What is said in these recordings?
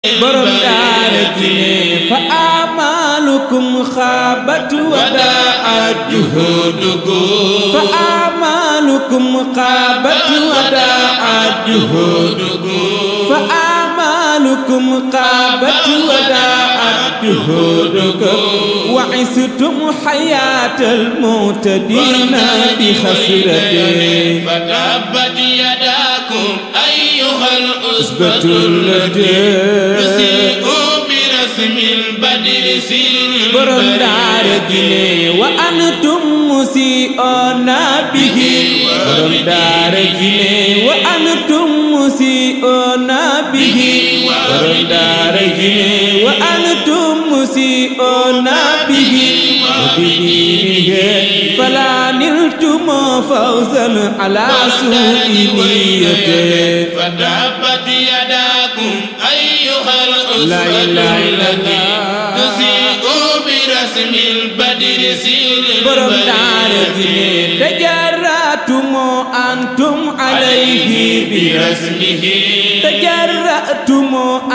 borom Daradji fa amalukum xaabat wadaat juhudukum fa amalukum xaabat wadaat juhudukum fa amalukum xaabat wadaat juhudukum wa istum hayatal mu'tadina bi khasrati fatabat yadakum ayyuhal usbatul borom Daradji wa antum musi'una bihi borom Daradji wa antum musi'una bihi borom Daradji wa antum musi'una bihi fala niltum fawzan ala su'i niyyati fatabat yadakum ayyuhal usbatul borom Daradji tajarratum antum alayhi bi rasmihi tajarratum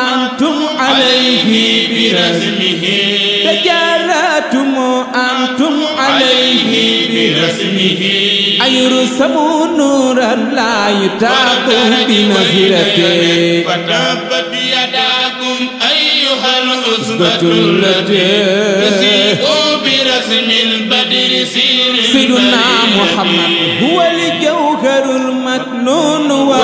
antum alayhi bi rasmihi tajarratum antum alayhi bi rasmihi ayursamu nuran la yutaqu bi nazirati fatabat yadakum ayyuhal usbatul سيدنا محمد هو الجوهر المكنون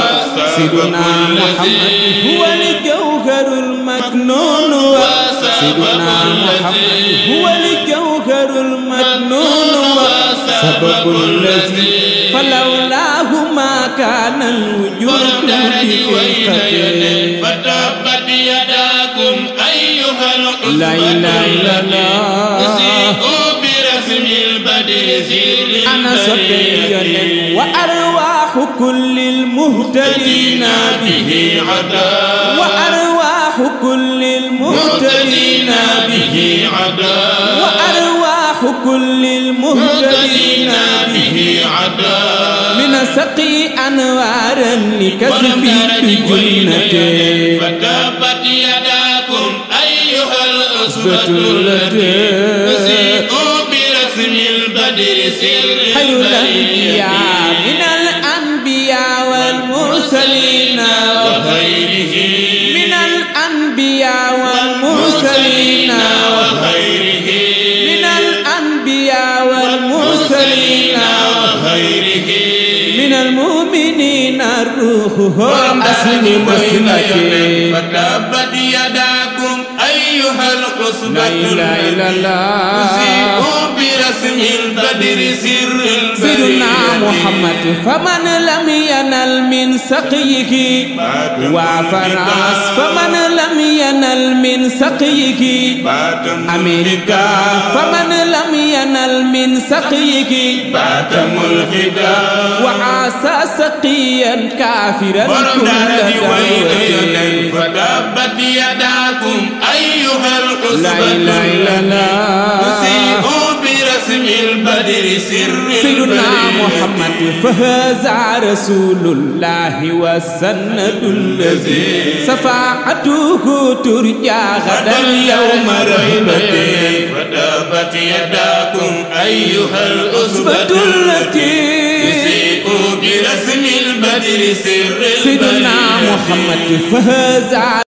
سيدنا محمد هو الجوهر المكنون سيدنا محمد هو الجوهر المكنون سبب الذي فلولاه ما كان الوجود فتبت يداكم أيها العصبة لا إله إلا الله أنا صبي وأرواح كل المهتدين به عدا وأرواح كل المهتدين به عدا وأرواح كل المهتدين به عدا من سقي أنوارا لكسف بجنته فتبت يداكم أيها الأصبة التي خير الأنبياء من الأنبياء والمرسلين وغيرهم من الأنبياء والمرسلين وغيرهم من الأنبياء والمرسلين وغيرهم من المؤمنين الروح هو أصل مسلكه فتبت يداكم أيها العصبة لا إله إلا الله سيدنا محمد فمن لم ينل من سقيه وفراس فمن لم ينل من سقيه أمريكا فمن لم ينل من سقيه ملحدا وعاسى سقيا كافرا كل دعوة فتبت يداكم أيها العصبة لا إله إلا الله سيدنا محمد فهذا رسول الله والسند الذي شفاعته ترجى غدا يوم رحمته فتبت يداكم أيها الأصبة التي تسيء برسم البدر سر سيدنا محمد فهذا